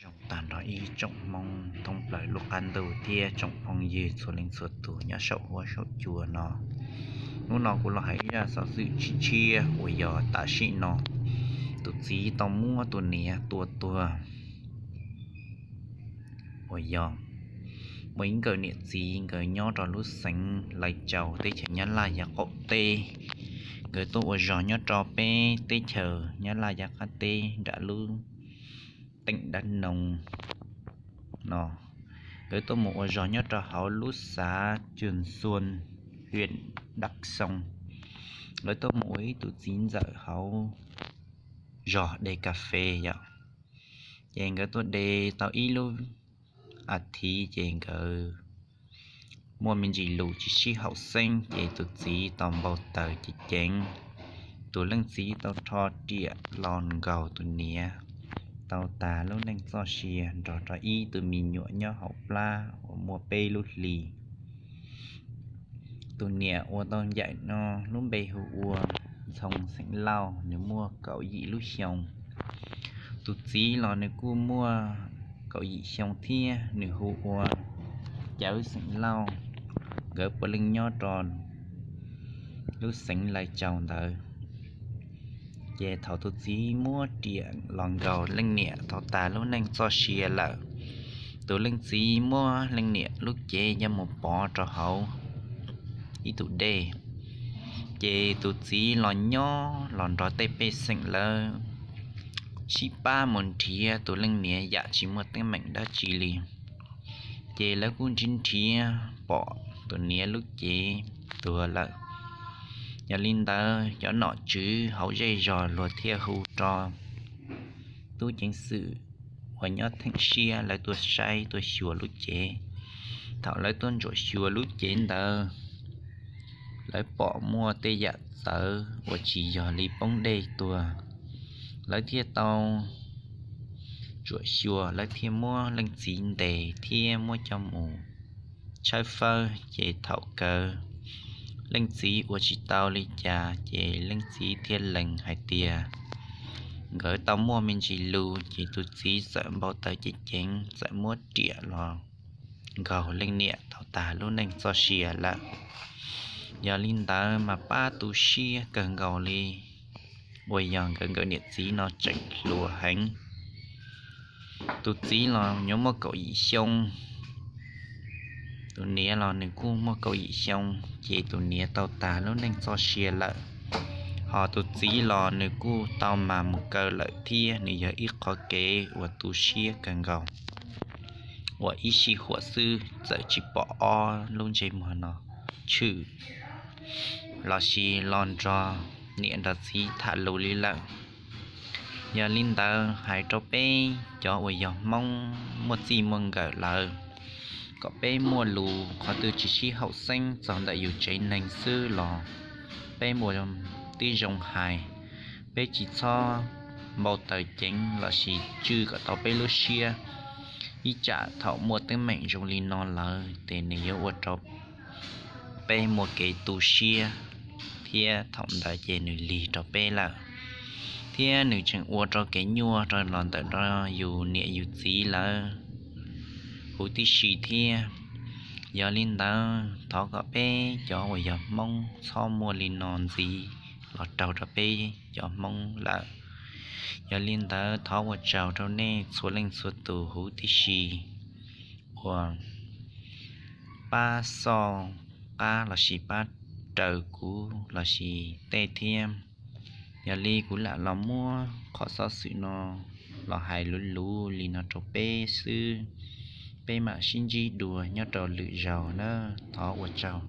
Zoo tag nrho ib tsoom Hmoob thoob plaws lub qab ntuj thiab tsoom phooj ywg txhua leej txhua tus nyob saum huab saum cua no. Hnub no kuv los hais ib zaj xov xwm tshiab tshiab uas yog tam sim no tus txiv tau muab tus niam tua tuag. Uas yog muaj ib nkawm niam txiv nkawd nyob rau lub xeev Lais Caus teb chaws Nyab Laj yav qaum teb. Nkawd tuaj ua zog nyob rau peb teb chaws Nyab Laj yav qab teb nram lub teem Dab Noo no. Nkawd tuaj mus ua zog nyob rau hauv lub xav Cwm Xuas, hiam Dab Xoo. Nkawd tuaj mus ua ib tug txiv ntxawm hauv zog de kas fes yom. Ces nkawd tuaj de tau ib lub as thiv ces nkawd muaj me ntsis lus tsis sib haum xeeb ces tus txiv tau npau taws ceev ceev. Tus leej txiv tau rho riam los nkaug tus niam, tau tas lub neej txoj sia nrog rau ib tug me nyuam nyob hauv plab uas muaj peb lub hlis. Tus niam uas tau ncaim no lub npe hu ua Ntxhoo xeem Lauj, nws muaj kaum yim lub xyoo. Tus txiv los nws kuj muaj kaum yim xyoo thiab, nws hu ua Cawv xeem Lauj. Nkawd puav leej nyob rau lub xeev Lais Caus ntawd. Ces thaum tus txiv muab riam los nkaug leej niam tau tas lub neej txoj sia lawm, tus leej txiv muab leej niam lub cev coj mus pov rau hauv ib tug dej. Ces tus txiv los nyob los nrog tej pej xeem lawv sib pab mus nrhiav tus leej niam yam tsis muaj teeb meem dab tsi li. Ces lawv kuj nrhiav nrhiav pom tus niam lub cev tuag lawm. Yog li ntawd cov nom tswv hauv zej zog luag thiaj hu rau tub ceev xwm uas nyob theem siab lawv tuaj saib tuaj xyuas lub cev. Thaum lawv tuaj ntsuam xyuas lub cev ntawd, lawv pom muaj tej yam txawv uas tsis yog li poob dej tuag. Lawv thiaj tau ntsuam xyuas, lawv thiaj muab leej txiv ntes thiab muab coj mus tshawb fawb. Ces thaum kawg leej txiv ua tsis tau li cas ces leej txiv thiaj lees hais tias nkawd tau muaj me ntsis lus, ces tus txiv txawm npau taws ceev ceev txawm muab riam los nkaug leej niam tau tas lub neej txoj sia lawm. Yog li ntawd mas pab tu siab kawg nkaus li, uas yog nkawd nkawm niam txiv no tseem hluas heev. Tus txiv los nws muaj kaum yim xyoo, tus niam los nws kuj muaj kaum yim xyoo, ces tus niam tau tas lub neej txoj sia lawm. Hos tus txiv los nws kuj tau mas mus kaw lawm thiab, nws yog ib qhov kev uas tu siab kawg nkaus, uas ib sij huam xwb txawm tsis pom ob lub ntsej muag no tshwm lossis los nrog niam nrog txiv tham lus li lawm. Yog li ntawd hais rau peb cov uas yog Hmoob muaj txij muaj nkawm lawm, kom peb muaj lus qhov twg tsis sib haum xeeb txog ntawm yus tsev neeg xwb los peb muaj tib zoo hais, peb tsis txhob npau taws ceev lossis tswj kom tau peb lub siab. Ib tsam thaum muaj teeb meem zoo li no lawm ces nws yuav ua rau peb muaj kev tu siab, thiab thaum ntawd ces nws lig rau peb lawm, thiab nws tseem ua rau kev nyuaj rau los ntawm yus niam yus txiv lawv huv tib si thiab. Yog li ntawd thov kom peb cov uas yog Hmoob txhob muaj li no ntxiv los raug rau peb cov Hmoob lawm. Yog li ntawd thov ua tsaug rau nej txhua leej txhua tus huv tib si uas pab xauj qab lossis pab raws kuv lossis tej thiab. Yog li kuv lam los muab qhov xov xwm no los hais luv luv li no rau peb xwb, peb mam sib ntsib dua nyob rau lwm zaus na, thov ua tsaug.